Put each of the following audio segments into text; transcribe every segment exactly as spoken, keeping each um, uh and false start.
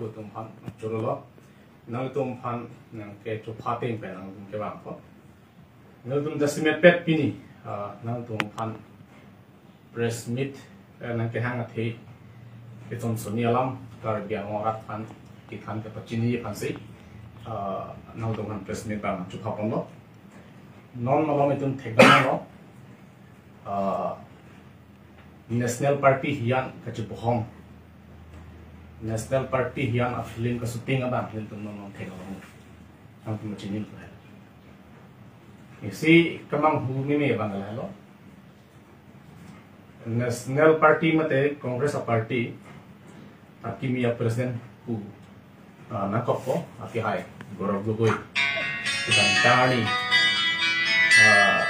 Atum aphan chorolo. Nangtum aphan nangkechopha ateng pen nangtum kevangpo. Nangtum jasemet pet pini, ah, nangtum aphan press meet, eh, nangkehang athe kechonsoni alam Karbi Anglong arat aphan kethan kepachini aphansi, ah, nangtum aphan press meet abang chopha ponlo. Non malom itum thekdamlo. Ah, National Party hiyan kachibohong, National Party hiyan a-film ka-shooting abang nelitum non non thekdamlo. Nangtum chinilo. Isi kemanghu meme abang lahelo. National Party mate Congress a-party akimi a-president pu, ah, nangkokpo akehai Gaurav Gogoi. Kita tangni, ah,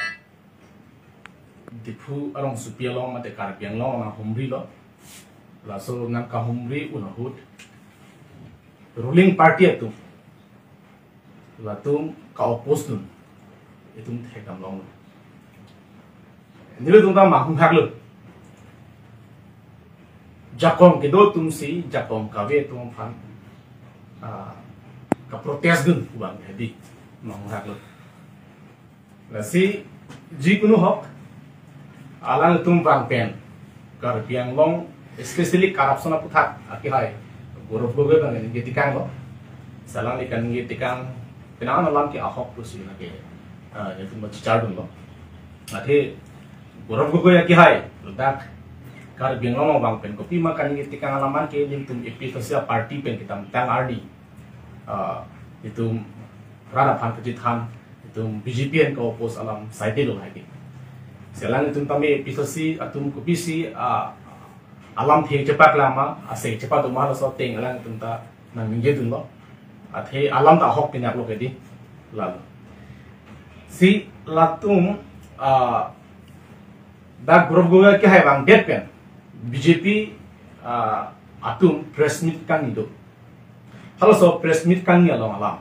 Diphu arongsopi along mate Karbi Anglong nanghumrilo. Laso nangkahumri un ahut ruling party atum latum ka-oppose dun, itum thekdam longlo. Nelitum ta manghumhaklo. Jakong kedo atumsi jakong kave atum aphan, ah, ka-protest dun pu abang hedi manghumhaklo. Lasi jikunu ahok, alangtum abang pen Karbi Anglong, especially corruption aputhak akehai Gaurav Gogoi abang ningje tekanglo. Lasi alangli kaningje tekang penang alam ke ahok pusi lake, ah, nelitum chichar dunlo. Athe Gaurav Gogoi akehai ladak Karbi Anglong abang pen kopima kaningje tekang alam anke nelitum A P H L C a-party pen kedamtang arni, ah, itum rat aphan kachethan, itum B J P an ka-oppose alam saidelo lagi. Lasi alangtum tame A P H L C atum kopisi, ah, alamthe chepaklangma, ase chepadoma laso ateng alangtum ta nangningje dunlo. Athe alam ta ahok pinyaklo kedi. Lalo. Lasi latum, ah, dak Gaurav Gogoi akehai abang det pen B J P, ah, atum press meet kangni do. Halaso press meet kangni along alam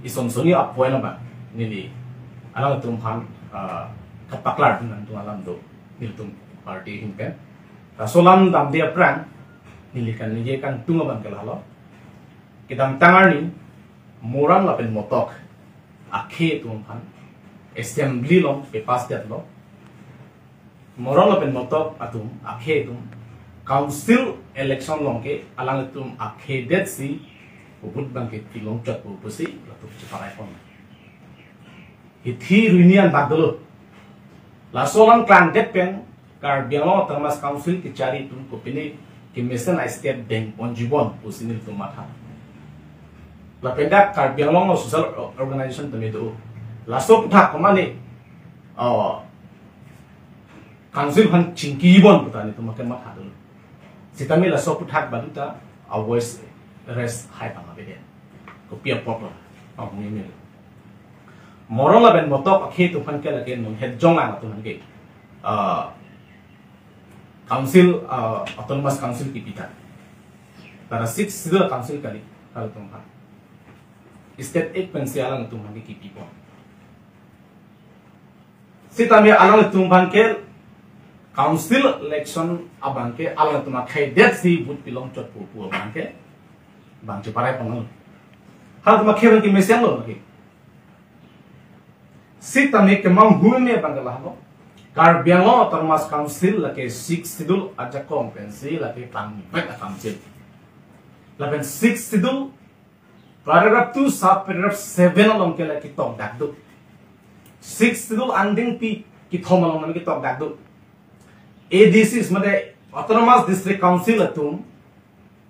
isonsoni a-point abang neli alangtum aphan, ah, kapaklar dun nangtum alam do, nelitum party ahin pen. Laso alam damde aphrang neli kaningje kangtung abang ke lahelo. Kedamtang arni Moran lapen Motok akhei atum aphan assembly along pe-pass detlo. Moran lapen Motok atum akhei atum council election along ke alangtum akhei detsi vote abang ke pilongchotpo pusi latum cheparai pon. Hithi ruini anbak dolo. Laso alam klangdet pen Karbi Anglong Autonomous Council kechari atum kopine kemesen a-step dengponji bon pusi nelitum matha. Lapen dak Karbi Anglong Social Organization tame do. Laso aputhak komane, oh, council aphan chingki bon pu ta nelitum makan matha dolo. Sitame laso aputhak baduta a-voice raise hai abang avedet. Kopi apot lo, ah, meme. Moran lapen Motok akhei atum aphan ke lake non het jong an atum aphan ke, ah, council, ah, Autonomous Council kipi ta. Tara Sixth Schedule council kali, halatum aphan. State Act pensi alangtum aphan ke kipi pon. Sitame alangtum aphan ke council election abang ke alangtum akhei detsi vote pilongchotpo pu abang ke abang cheparai pon. Halatum akhei abang ke mesenlo lagi. Sitame kemanghu meme abang ke lahelo. Karbi Anglong Autonomous Council lake Sixth Schedule ajakong pensi lake tangvet a-council. Lapen Sixth Schedule paragraph two sub paragraph seven along ke lake tokdak do. Sixth Schedule angdengpi kethom along lake tokdak do. A D Cs mate Autonomous District Council atum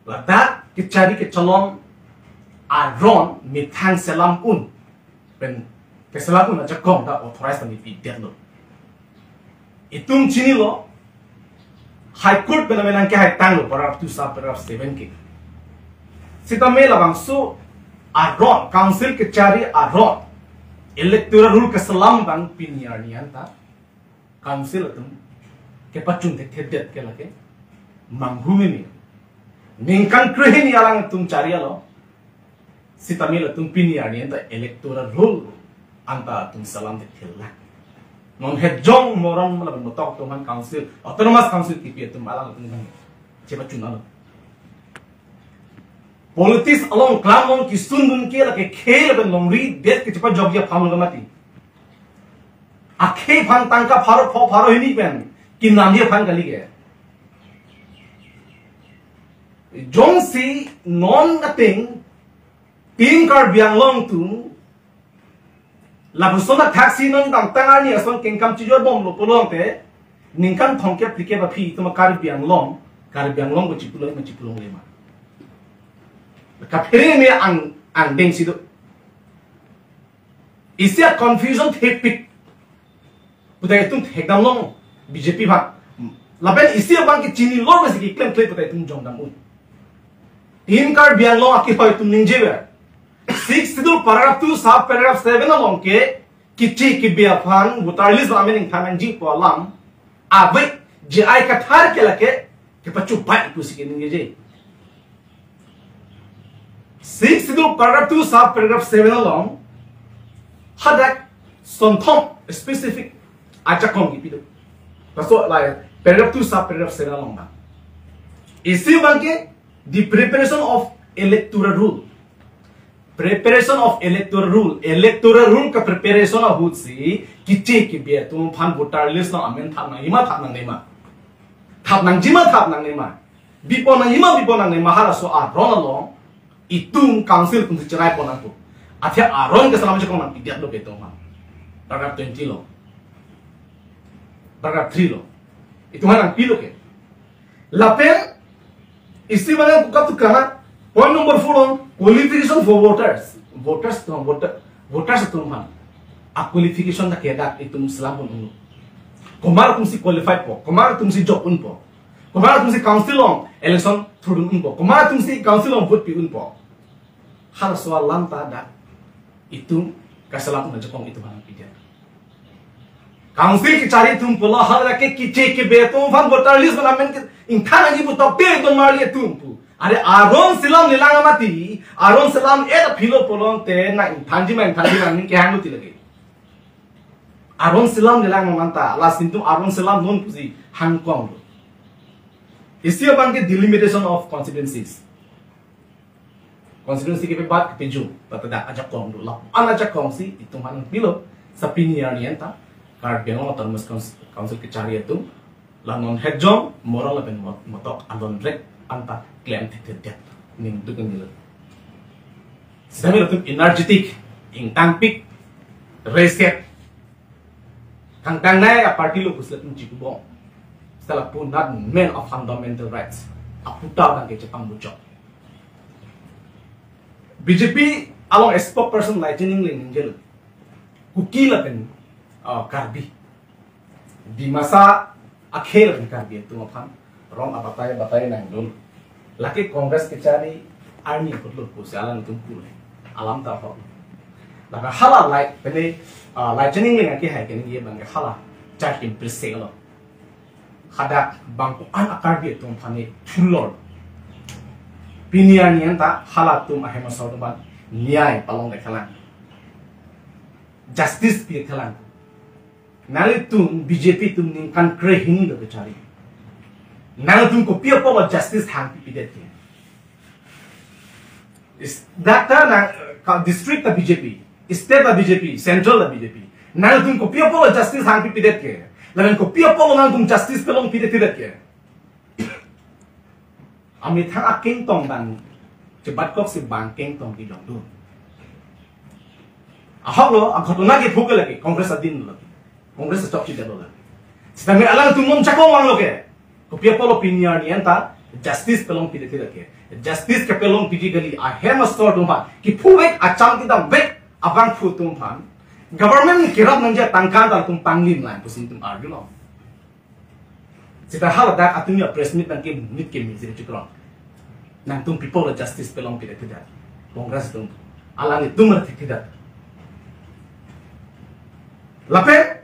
ladak kechari kecholon aron methang selam un pen keselam un ajakong ta authorize ta mepidetlo. Itum chinilo, High Court pen nangkehai tanglo paragraph two sub paragraph seven ke. Sitame labangso aron, council kechari aron electoral roll keselam abang pini arni anta council atum kepachun thekthedet ke lake manghu meme. Ningkan krehini alangtum chari alo. Sitame latum pini arni anta electoral roll anta atum selam thekthela. Non het jong Moran lapen Motok atum aphan council, Autonomous Council kipi atum alangtum aphan chepachun alo. Politics along klam along kisun dun ke lake khei lapen longri det kechepajokji aphan lo mati. Akhei aphan tangka pharo pho pharo hini pen kinamji aphan kali ke. Jongsi non ateng Team Karbi Anglong atum lapuson athaksi non damtang arni ason kengkam chijor bomlo pulote ningkan thomkep phlikep aphi itum Karbi Anglong, Karbi Anglong ko chipulong ma chipulongle ma. Kaphere me ang angdeng si do. Isi a-confusion thepik puta itum thekdam long B J P aphan. Lapen isi abang ke chinilo pusi keklemkle puta itum jongdam un. Team Karbi Anglong akehoi atum ningjever, Sixth Schedule paragraph two sub paragraph seven along ke kiche kibe aphan voter list amen ingthan nangji pu alam ave, J I Kathar ke lake kepachupai pusi keningjeje. Sixth Schedule paragraph two sub paragraph seven along hadak sonthom specific ajakong kipi do. Laso la paragraph two sub paragraph seven along ba. Isi abang ke the preparation of electoral roll. Preparation of electoral roll. Electoral roll ke-preparation ahutsi kiche kibe atum aphan voter list along amen thap nangji ma thap nangne ma, thap nangji ma thap nangne ma, bipon nangji ma bipon nangne ma, halaso aron along itum council atum si cherai pon nangpo. Athe aron ke selam chekong nangpidiat lo ke itum aphan. Paragraph twenty lo, paragraph three lo, itum aphan nangpilo ke. Lapen isi mana buka tukang. Point number four on qualification for voters. Voters atum, voter, voters atum aphan a-qualification ta kedak itum selam pon unlo. Komat atumsi qualified po, komat atumsi job unpo, komat atumsi council along election thurdun unpo, komat atumsi council along vote pi unpo. Halaso alam ta dak itum kaselam ajakong itum aphan nangpidiat. Council kechari atum pulo hala ke kiche kibe atum aphan voter list amen ke ingthan nangji pu tokte itum marli atum pu. Are aron selam lelang amati, aron selam-et aphi lo pulote nang ingthanji ma ingthanji ma nangning kehang lo ti lake. Aron selam lelang ma manta, lasi itum aron selam non pusi hangkong lo. Isi abang ke delimitation of constituencies. Constituency kepebat kepejun, ta dak ajakong do, lapu-an ajakong si itum aphan nangpilo. Sa pini arni anta Karbi Anglong Autonomous Council, Council kechari atum la non hetjong, morong lapen mot-, motok alon rek anta klem thekthedet, ningduk nilo. Sitame latum energetic, ingtangpik, reset, kangtangnei a-party lo pusi latum chikubong. Seta lapu not man of fundamental rights, aputa abang ke chepangbuchok. B J P along spokesperson Laichin Engleng ningjelo, Kuki lapen, ah, Karbi, Dimasa akhei lapen Karbi atum aphan rong abatai batai nangdun. Lake Congress kechari arni kutlo pusi alangtum pule. Alam ta ahok. Lapen hala Lai, pene, ah, Laichin Engleng akehai keningje abang ke hala charkim pirse lo. Hadak bangko-an a-Karbi atum aphan ne thulor. Pini arni anta halatum ahem asor atum aphan nyai palongdetthelang, justice pidetthelang. Nanglitum B J P atum ningkan krehini do kechari. Nanglitum kopi apotlo justice hang pipidet ke? Is, dak ta nang, ka district ta B J P, state ta B J P, central ta B J P. Nanglitum kopi apotlo justice hang pipidet ke? Lapen kopi apotlo nangtum justice pelong pidet pidet ke? Amethang akengtong abang chebatkok si bang kengtong kejongdun. Ahok lo, aghotona kephu ke lake, Congress adin lo. Congress chokchedetlo lake. Sitame alangtum non chakong vanglo ke. Kopi apotlo pini arni anta justice pelong pidet pidet ke? Justice kepelong piji kali, ahem asor atum aphan, kephu vek, acham kedam vek abangphu atum aphan government kerap nangji atangka ta latum panglim lang pusi itum arjulong. Seta haladak atum ya press meet nangkemeet kemezir chikrong. Nangtum people justice pelong pidet pidet. Congress atum, alanglitum arthik pidet. Lapen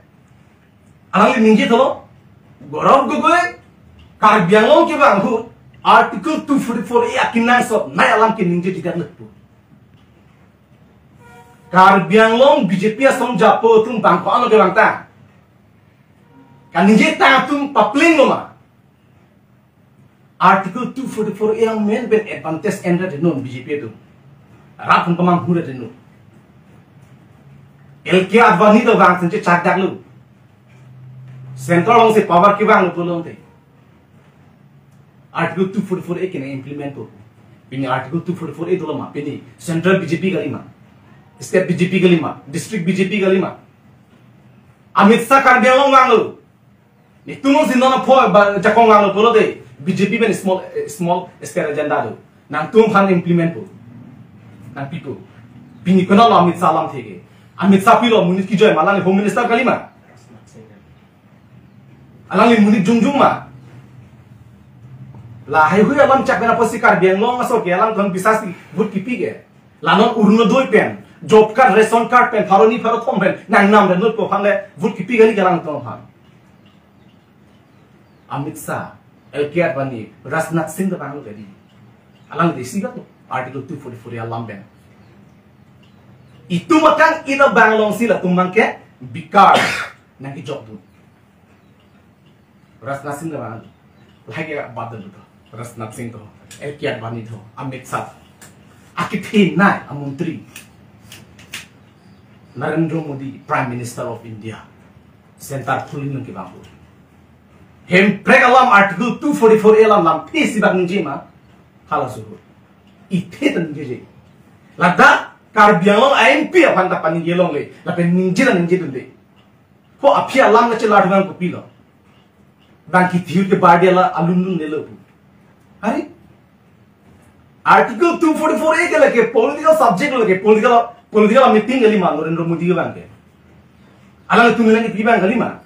alangli ningje tholo, Gaurav Gogoi Karbi Anglong kevang ahut Article two forty-four A akenangsotnei alam keningjejidet lekpu. Karbi Anglong B J P asong japo atum bangko-an lo kevang ta, kaningje ta atum papleng lo ma? Article two forty-four A amen pen advantage en ra deno B J P atum. Rat pun pamang hu ra deno. L K Advani do bang senche chak dak lu. Central along si power kevang lu pulote. Article two forty-four A kena implement po. Pini Article two forty-four A dolo ma. Pini Central B J P kali ma. State B J P kali ma. District B J P kali ma. Amit Shah Karbi Anglong vanglo. Netum si non apho ba jakong vanglo pulote B J P pen small, eh, small state agenda do. Nangtum aphan implement po. Nangpipo. Pini konat lo Amit Shah alamthe ke. Amit Shah pilo monit kejoi ma, alangli Home Minister kali ma. Alangli monit jongjong ma. La haihui alam chak pen apotsi Karbi Anglong aso ke alangtum bisas si vote kipi ke. La non Orunodoi pen, job card, ration card pen, pharo ni pharo thom pen nangnam ra nut ko aphan le vote kipi kali ke alangtum aphan. Amit Shah, L K Advani, Rajnath Singh ta vanglo kali. Alangli si ga to Article two forty-four A alam pen. Itum akang ina bang along si latum abang ke bikar nangkejok dun. Rajnath Singh ta vang. Lahai ke badal to. Rajnath Singh to, L K Advani to, Amit Shah. Akethe nai amontri. Narendra Modi, Prime Minister of India. Center phuling nang kevang po. Hemprek alam Article two forty-four A alam lamthe si bak ningje ma. Halaso ho. Ithe ta ningjeje. Ladak Karbi Anglong M P aphan ta paningje longle. Lapen ningje ta ningje dunde. Ko aphi alam kachelar thunang kopilo. Bang kethir ke bardia la alun lun lelo pu. Are? Article two forty-four A ke lake political subject, lake political, political meeting kali ma Narendra Modi ke bang ke. Alangtum nangkipi bang kali ma.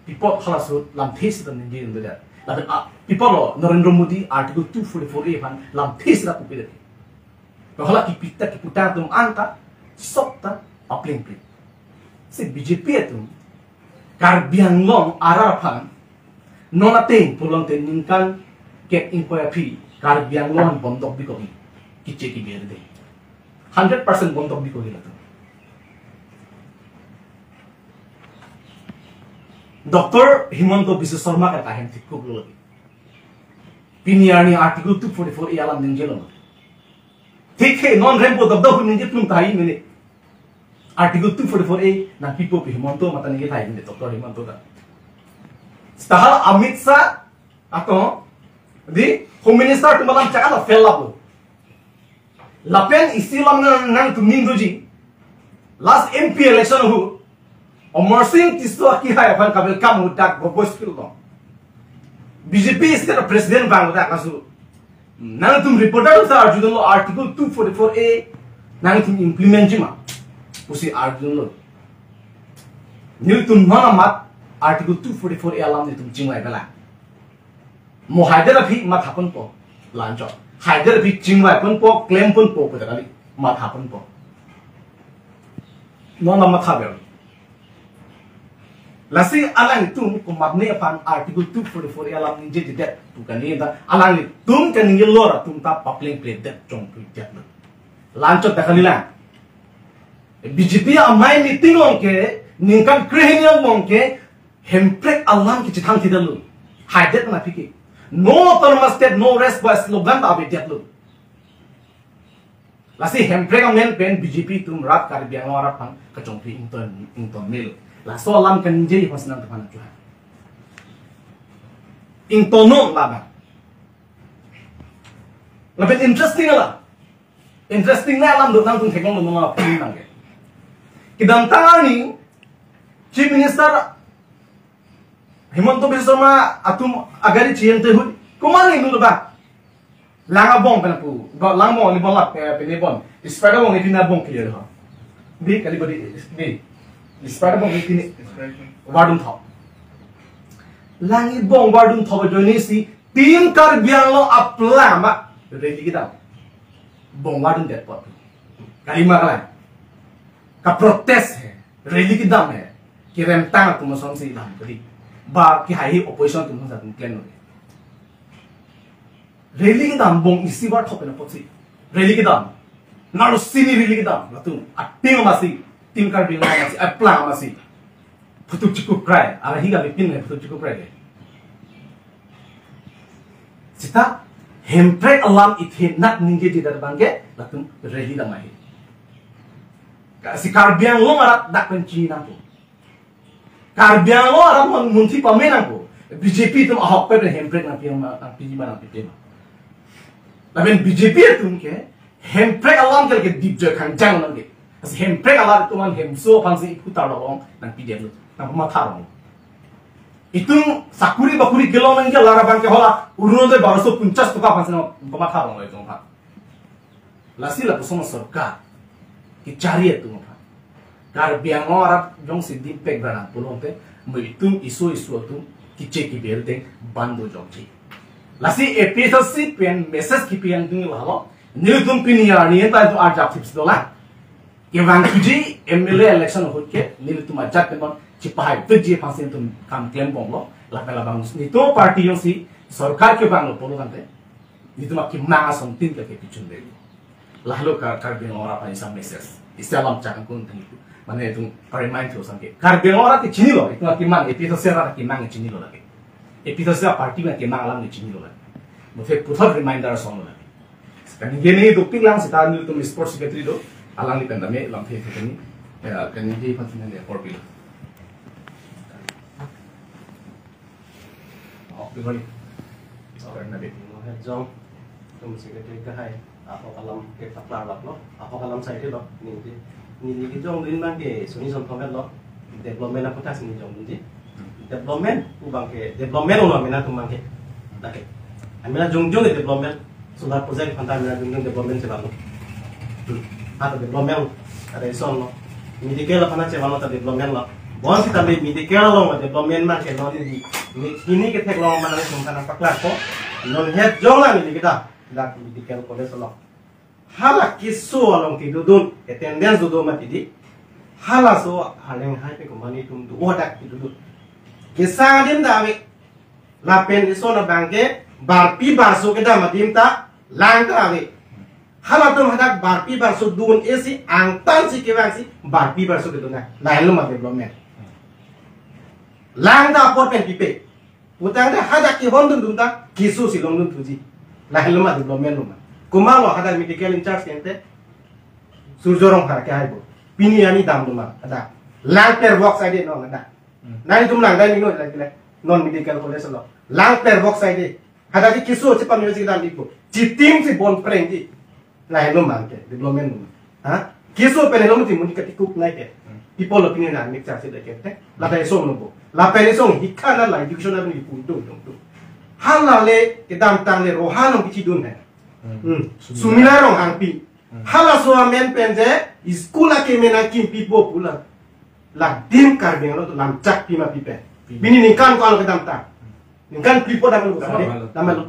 Pi apot halaso lamthe si ta ningje dunde. Lapen a, pi apot lo Narendra Modi Article two forty-four A aphan lamthe si ta pupe de. Hala kipi ta kipu ta atum anta sop ta paplengpleng. Si B J P atum Karbi Anglong arat aphan non ateng pulote ningkan kep ingkoi aphi Karbi Anglong bondok bikok, kiche kiberde. Hundred percent bondok bikok latum. Doctor Himanta Biswa Sarma ka kahem thik kuklo lagi. Pini arni Article two forty-four A alam ningjelo. Thik he, non rempo dok dok ningje plum tahai mene. Article two forty-four A nangpipo pi Himanta mata ningje tahai mene, Doctor Himanta ta. Seta hala Amit Shah atum, di Home Minister atum alam chak ala fail labo. Lapen isi alam nang, nangtum ning doji. Last M P election hu Amarsing Tisso akehai aphan ka-welcome hu dak Gogoi School along. B J P state president vang dak kasu. Nangtum reporter sa arjudunlo Article two forty-four A nangtum implement ji ma pusi arjudunlo. Nelitum non amat Article two forty-four A alam nelitum chingvai bela. Mo haidar aphi matha ponpo, la-anchot. Haidar aphi chingvai ponpo, klem ponpo pu ta kali, matha ponpo. Non la matha ber. Lasi alangtum komatne aphan Article two forty-four A alam ningjejedet pu kali ta, alangtum kaningjelo ra atum ta paplengpledet, chongpledet lo. La-anchot ta kali lang. B J P amei meeting along ke, ningkan krehini along ke, Hemprek alam kechethang thidetlo. Haidet na aphi ke. No autonomous state, no rest by slogan ta avedetlo. Lasi Hemprek amen pen B J P atum rat Karbi Anglong arat aphan kachongphi ington, ington melo. Laso alam kaningje iphan si nangtum aphan chuha. Ingtonnon labang. Lapen interesting alam. Interesting na alam do nangtum theklonglo ma, film nang ke. Kedamtang arni Chief Minister Himanta Biswa Sarma atum agari chiyente hui. Komat ni nu ba? Lang abong pen pu. Ba lang abong ni bong lap, eh, pini bon. Spider abong ni pini abong clear ho. Di kali bodi di. Spider abong ni pini. Wardum thop. Lang ibong wardum thop ajoine si Team Karbi Anglong aplang ma rally kedam. Bong wardum det apot. Kalima kalang. Ka-protest he, rally kedam he. Keremtang atum asonsi dam kali. Ba kehai opposition atum asonsi atum klem lo. Rally kedam bong isi wardum thop pen apotsi. Rally kedam. Nalo sini rally kedam. Latum ating amatsi. Team Karbi Anglong amatsi. Aplang amatsi. Phuthuk chikup krai, arahi kami pin le phuthuk chikup krai le. Seta Hemprek alam ithe nat ningje di dak abang ke latum rally dam ahi. Ka-, si Karbi Anglong arat dak pen chini nangpo. Karbi Anglong arat mon munthi pame nangpo. B J P atum ahokpet pen Hemprek nangpi ma, nangpi ma, nangpipe ma. Lapen B J P atum ke Hemprek alam ke lake dipjoi khangjang nangke. Asi Hemprek alam atum an hemso aphansi iputar long nangpidetlo, nangpamatha long. Itum sakuri bakuri kelong nangke lar abang ke hala Orunodoi barso punchas toka aphansi nangpamatha longlo itum aphan. Lasi lapuson sorkar kechari atum aphan. Karbi Anglong arat jongsi dimpek barang pulong te, mo itum iso iso atum kiche kibel teng bando jongji. Lasi A P H L C pen message kipi angdeng lahelo. Nelitum pini arni ta itum arjap tips dola. Kevang tuji M L A election ahut ke nelitum ajat teman chipahai tuji aphansi itum kam klem bomlo. Lapen labang nelitum party jongsi sorkar kevanglo pulo tangte, nelitum akemang asongtin ke kepichun dei. Lahelo Kar-, Karbi Anglong arat aphan isa message. Isa alam chakang kun tengku. Mane itum remind thu sangke. Karbi Anglong arat ke chinilo, itum akemang, A P H L C arat akemang chinilo lake. A P H L C aparty akemang alam ke chinilo lake. Muthe puthot reminder asong lo lake. Sekarang gini doping lang seta nelitum sports secretary do. Alangli pen dame lamthe the kani. Ya, kani di pantun ya, korpil. Oh, good morning. Sorry, Nabi. Mohit Jong, tum secretary kahai, ahok alam ke paklar lak lo, ahok alam sai lo, neli, neli kejongdun abang ke suni son thomet lo, development aputhak si neli jongdunji. Development, pu abang ke, development ulo mena atum abang ke. Lake. Amena jongjong ke development. Solar project aphanta mena jongjong development chelang lo. Hmm. Ata development, ata ison lo. Medical aphanta chelang lo ta development lo. Bonsita medical along development abang ke non neli, neli hini ketheklong abang nangtum aphan nangpaklangpo. Non het jong lang neli kita, dak medical college along. Hala keso along kedodun, attendance dodo mati di. Halaso areng hai pe komani atum do hadak kedodun. Kesang adim ta ave. Lapen ison abang ke barpi barso kedam adim ta lang ta ave. Halatum hadak barpi barso dun-e si angtan si kevang si barpi barso kedun na. Lahenlo ma development. Lang ta apor pen pipe. Putangte hadak kehondun dun ta keso si longdun thuji. Lahenlo ma development lo ma. Komatlo hadak medical in charge kente Surjya Rongphar ke haibo. Pini arni damlo ma hadak. Lang pervok saide non hadak. Hmm. Nangtum lang dai mino lagi le. Non medical college lo. Lang pervok saide. Hadak ke keso chepameo si kedam ikpo. Chitim si bon prengji. Lahenlo ma ke, development lo ma. Ha? Keso pen lo mati muni katikuk nai ke. Hmm. People opinion na mik charge da ke te. Lata isong lo bo. Lapen isong hikha na la education na ni pun dong dong dong. Hala le kedamtang le Rohan Rongpi chidun hai. Hmm. Hmm. Sumila. Sumila Ronghangpi. Hmm. Halaso amen pen je school akeme nangkimpipo pu la. La dim Karbi Anglong atum lam chakpi ma pipe. Pi. Pini ningkan ko-an kedamtang. Ningkan phli po damlo, damlo. Damlo.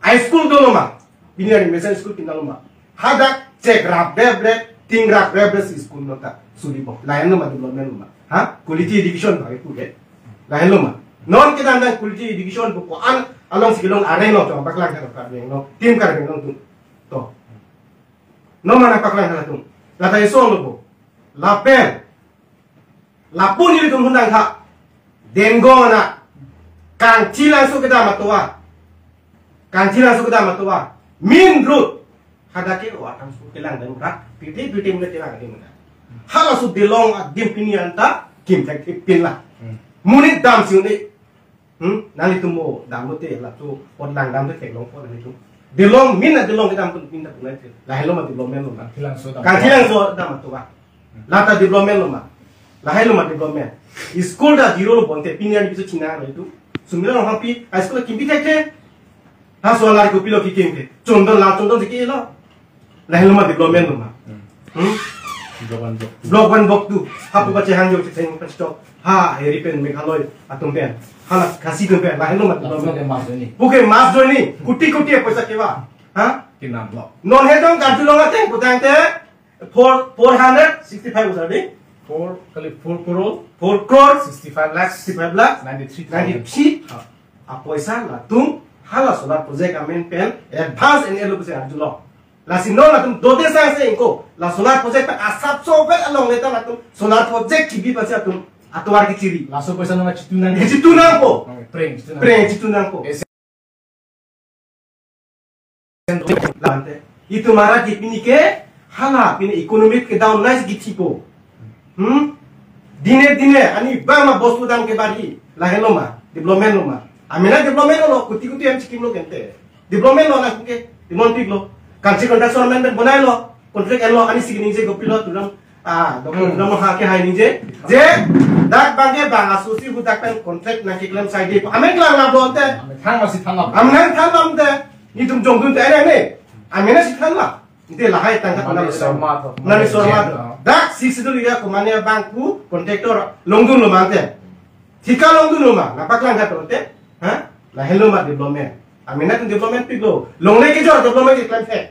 High school dolo ma. Pini arni mesen school pindalo ma. Hadak chek rap brebre, ting rap brebre si school nota suri po. Lahenlo ma development lo ma. Ha? Quality education ba itu ke. Lahenlo ma. Non kedamtang quality education pu ko-an along si kelong areng lo chong paklang ka Karbi Anglong. Tim Karbi Anglong atum. To. Non ma nangpaklang halatum. Lata isong lo po. Lapen. Lapu nelitum hundang tha. Dengong anak. Kangchilangso kedam atovar. Kangchilangso kedam atovar. Main road. Hadak ke o atang su kelang dan rat. Piti piti mungkin kelang adim mungkin. Halaso delong adim pini anta kim thek thek pin la. Hmm. Monit dam si un-e. Hmm, nanglitum mo damlote lapu pot lang damte theklong po nanglitum. Delong main adelong kedam pun pinta punai te. Lahenlo ma development lo ma. Kangchilangso dam. Kangchilangso dam atovar. Hmm. Lata development lo ma. Lahenlo ma development. School ta zero lo bonte pini arni piso chinilo itu. Sumila Ronghangpi high school kimpi thek te. Ha solar kopilo kikim te. Chondon la chondon si kilo. Lahenlo ma development lo ma. Hmm. Hmm? Block one, block two. Block one, block two. Hapu pachehang jo chitheng pachok. Ha, heri pen Meghalaya atum pen. Hala Khasi atum pen. Lahenlo ma development. Lahenlo ma mas joini. Puke mas joini. Kuti kuti poisa keva. Ha? Kinam lo. Non hedong Karbi Anglong ateng putangte four, four hundred sixty-five usar di. Four, kali four crore. Four crore. Sixty-five lakhs. Sixty-five lakhs. Ninety-three thousand. Ninety-three. Ha. Apoisa latum hala solar project amen pen advance en elo pusi arjulo. Lasi non latum dode sangse ingko la solar project pen asapso vet along leta latum solar project chibi pasi atum atovar kechiri. Laso poisa nang chitu nang. Eh, chitu nangpo. Nang preng chitu nang. Preng chitu nangpo. Yes. Lante. Itum arat ke pini ke hala pini economic ke down nice gitu po. Hmm? Dine dine ani bang ma bostu dam ke bari. Lahelo ma, development lo ma. Amena development lo, kuti kuti yang chikim lo gente. Development lo na ke, development lo. Kansi contract sormen ben bonai lo. Contract en lo, ani sigi ningje kopilo tulam. Ah, doktor Hmm. tulam ha ke hai ningje. Je, dak bangke bang asusi hudak pen contract nangkeklem saide. Amen klang na bonte. Amen thang masih thang apa? Amen thang lamte. Nitum jongdun te ene ne. Amen si thang la. Ite lahai tangka Mane panam sorma to. Mane sorma to. Mane Dak six schedule ya kumane bangku contractor longdun lo mante. Thika longdun lo ma, nangpaklang ka to te. Ha? Lahelo ma development. Amena tum development pik lo. Longle kejor development keklem thek.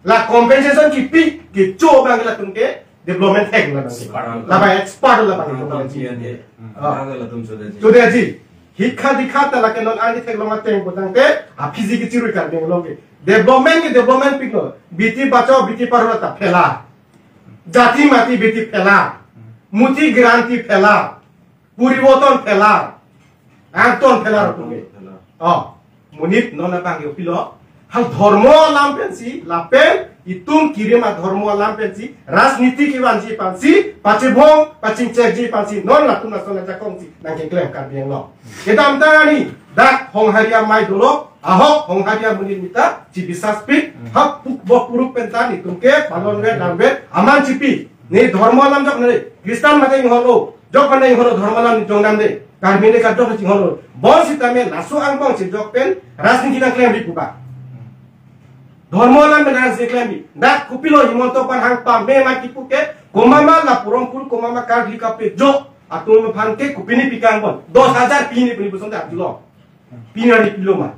La compensation kipi kecho bang latum ke development thek la bang. Expert. La bang expert la bang Bang development. Chia dia. Ah. Ada latum sudah ji. Sudah ji. Hikha dikha ta lake non angke theklong ateng putangte, a P G kechirui Karbi Anglong ke. Development ke development pik lo. Beti bachao beti padhao ta phela. Jati mati beti phela. Muti granti phela. Purivoton phela. Angton phela ro puke. Oh. Monit non abang yo pilo. Hal dhormo alam pensi, lapen itum kirim adhormo alam pensi, rajniti kevanji pensi, pachebong, pachingchekji pensi, non latum lason ajakong si, nangkeklem Karbi Anglong. Kedamtang ani, dak Honghari amei dolo, ahok Honghari amonit mita, chibisas pik, Hmm. hap puk bok puruk pen ta nitum ke, balon vet, dam vet, aman chipi. Ne dhormo alam jok ne, Kristan mate inghon lo, jok mate inghon lo dhormo alam jong dam de. Karbi ne kajok si holo. Bonsitame laso angbong si jok pen, rajniti nangklemri puba. Dhormo alam pen rajniti klemri. Dak kopilo Himanta Panhang pame mati puke, komat ma la purong pul, komat ma Karbi kape jok. Atum aphan ke kopine pikang bon. Dos hajar pine pini puson dak julo. Pine ari pilo ma.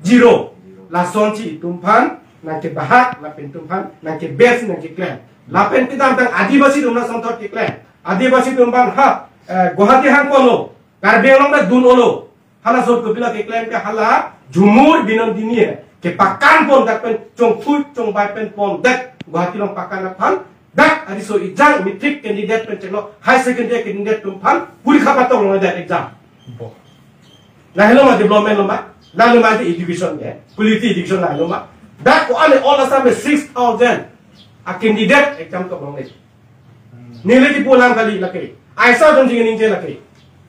Zero. Lasonsi itum aphan, nangkebahak, lapen itum aphan, nangkebesi, nangkeklem. Lapen kedamtang Adivasi atum lason thot keklem. Adivasi atum aphan ha, eh, Guwahati hang kono. Karbi Anglong ta dun olo. Hala sot kopilo keklem ke hala Jhumur Binondinie. Kepakan pon dak pen chongthui chongbai pen pon dak Guwahati along pakan aphan. Dak ari so ijang matric candidate pen chenglo high secondary candidate atum aphan puri khapatong lo dak exam. Bo. Lahelo ma development lo ma. Lahelo ma education ke. Quality education lahelo ma. Dak ko-an all Assam six thousand a candidate exam to bang le. Neli kipu lang kali lake. Aisa jong jing ningje lake.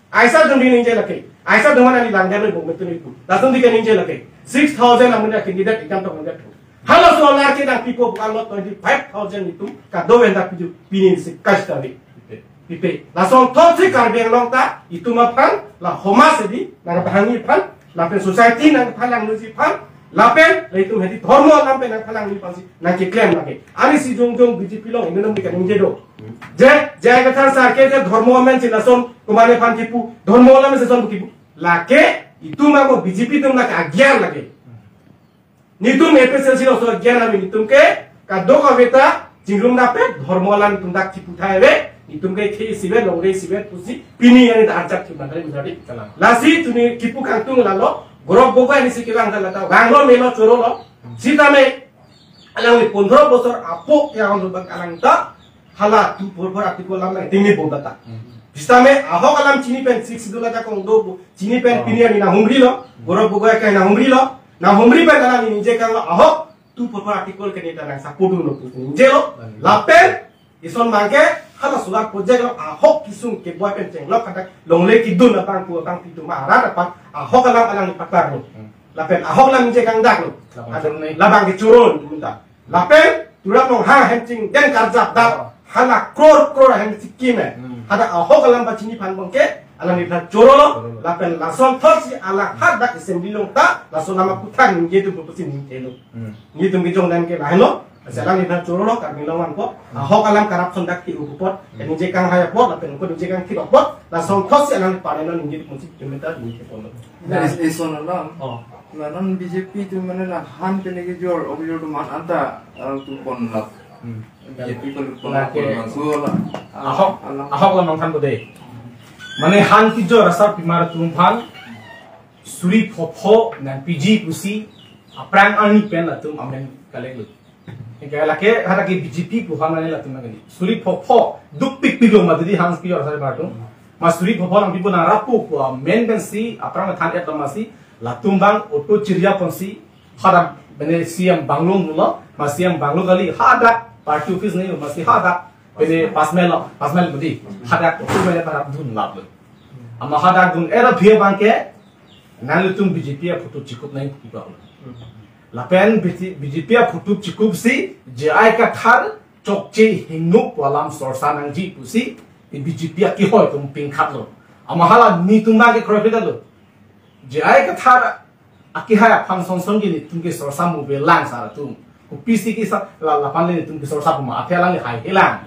Aisa jong jing ningje lake. Aisa jong mana ni langgar ni bong betul itu. Langsung tiga ningje lake. Six thousand amun ya candidate ikan to ningje. Halaso alar ke nangpipo bukan lo twenty five thousand itum. Kado wenda piju pini si kas tadi. Pipe. Lason thot si Karbi Anglong ta itum aphan la homas di nangpahangi aphan lapen society nangphalangji aphan. Lapen, la itum hedi dhormo alam pen nangphalangji aphansi nangkeklem lake. Ani si jongjong B J P along ingnam di kaningje do. Je, je kathan sarke je dhormo amen si lason kumane aphan kipu, dhormo alam si lason kipu. Lake, itum ako B J P atum lake agyan lake. Nitum A P H L C along so agyan ami nitum ke, kadokave ta, chingrum dapet, dhormo alam itum dak kipu thai ave, itum ke khe isivet, longre isivet, pusi, pini yang ita arjak kipu nangkali menjadi. Kalang. Lasi tuni kipu kangtung lalo, Gaurav Gogoi ni si kilang ta lata, vanglo melo chorolo, sitame, alangli pondro bosor apo yang lo bang alang ta, hala two four four article alam nangtingni bom ta. Hmm. Sitame, ahok alam chini pen six schedule ajakong do, chini pen Oh. pini yang ina humri lo, Gaurav Gogoi ke ina humri lo, na humri pen alangli ningje kanglo, ahok, two four four article ke neta nang support dun lo pu ningje lo. Hmm. Lapen, ison mangke, hala solar project lo, ahok kisung ke buat pen chenglok kadak, longle kidun abang pu abang pitu ma arat apat, ahok alam alangli patar lo. Hmm. Lapen ahok alam ningje kangdak lo. Labang Ada chorone. Labang ke choron, minta. Lapen, turam nong ha hem ching, den karjap dak, Oh. hala kror kror hem ching kim eh. Hmm. Hadak ahok alam pachini aphan bangke, alangli aphan choro lo, Choro lo. Lapen lason thot si alang hadak assembly along ta, lason nama puthak ningje tu pupusin ningje lo. Hmm. Ningje tu mijong dan ke lahen lo, Hmm. selang ni aphan choro lo, Karbi Anglong anpo, Hmm. ahok alam corruption dak ki upot, Hmm. ningje kanghai apot, lapen ko ningje kangthir apot, lason thot si alangli panen lo ningje tu pusi kilometer ningje pon lo. Nah, Is-, ison alam. Oh. La non B J P atum mane la han pene kejor, ok jor atum an anta, ah, atum pon la. Hmm. B J P atum pon la, Lake. pon la, so la. Ahok, Alam. Ahok la nangthan ko de. Mane han kejor asar pimar atum aphan, suri phopho nangpiji pusi, aphrang arni pen latum amen kalek lo. Eke lake hadak ke B J P pu han mane latum nangkali. Suri phopho duk pikpik lo mati di han kejor asar pimar atum. Ma suri phopho nangpipo nang rapu pu amen pensi aphrang than et lo masi latum bang auto chirya ponsi hadak Pini C M bungalow dunlo, ma C M bungalow kali, hadak party office nangji, masi hadak pini Taj Mahal lo, Taj Mahal budi, hadak photo mene parap dunlaplo. Amat hadak dun-et aphi abangke, nanglitum B J P aphoto chikup nangji pulo. Lapen B J P, B J P aphoto chikupsi, J I Kathar chokche hingnuk pu alam sorsa nangji pusi, B J P akehoi atum pingkhatlo. Amat hala netum abangke kroiphitlo. J I Kathar akehai aphan song song ke netum ke sorsa muve lang sar atum. Kopisi ke sa la, laphan le netum ke sorsa puma, athe alangli haihelang.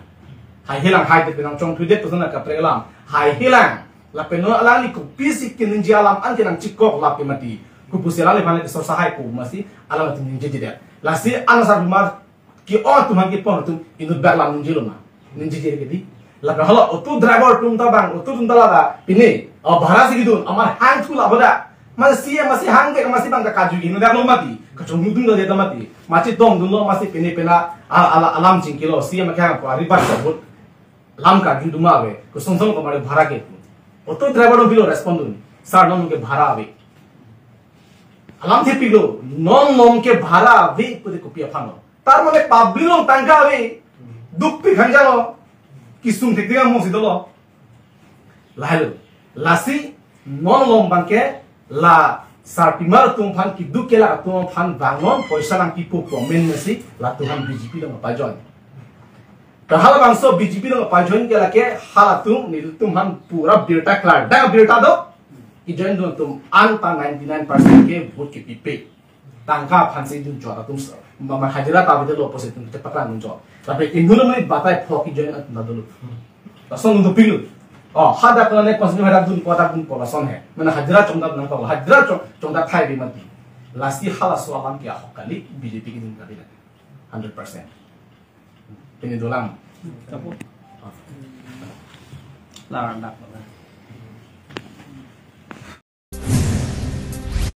Haihelang, hai te penang chongthudet puson kaprek alam. Haihelang. Lapen non alangli kopisi keningje alam an kenangchikok lapen mati. Kopusi alangliphan le sorsa hai pu masi alanglitum ningjejedet. Lasi an sar puma ke-ong atum aphan kepon atum inut bak alam ningjelo ma. Ningjeje ke di. Lapen hala auto driver atum ta abang, auto atum ta lata pini, oh, bhara si kedun, amat hangthu la boda. Masi, masi hangke, masi abang ta kaju inut bak lo mati. Kachonghu dun lo dia ta mati. Masi tong dunlo, masi pini pena, al-, al-, alam chingkilo, C M ke hang ko, ari bat sabut. Lam kaju duma ave, kosonson ko mari bhara ke. Auto driver atum pilo respond dun. Sir, non ke bhara ave. Alamthe pilo, non non ke bhara ave, pu te kopi aphan lo. Tar mane public along tangka ave, dukpik hanja lo, kesung thekthek amosi dolo. Lahelo, lasi non along abangke la sarpimar atum aphan keduk kelak atum aphan vangnon poisa nangpipo pu amen masi latum aphan B J P along pajoin. Pen halabangso B J P along pajoin ke lake halatum nelitum aphan pura birta klar. Dak birta do, kejoin dun atum anta ninety nine percent ke vote kepipe. Tangka aphansi dunchot atum so. Ma, ma hajira ta bide lo pusi atum te paklang dunchot. Tapi inut along ni batai phok kejoin atum ta dolo. Lason dun dopiklo. Oh, hadak kone konsen hadak dunpo, hadak dunpo lason he. Mane hajira chongdap nangkok, hajira chong, chongdap thai bi mati. Lasi halaso alam ke ahok kali, B J P kedun kali lake. Hundred percent. Pini dolang. Tapo. Lar dak.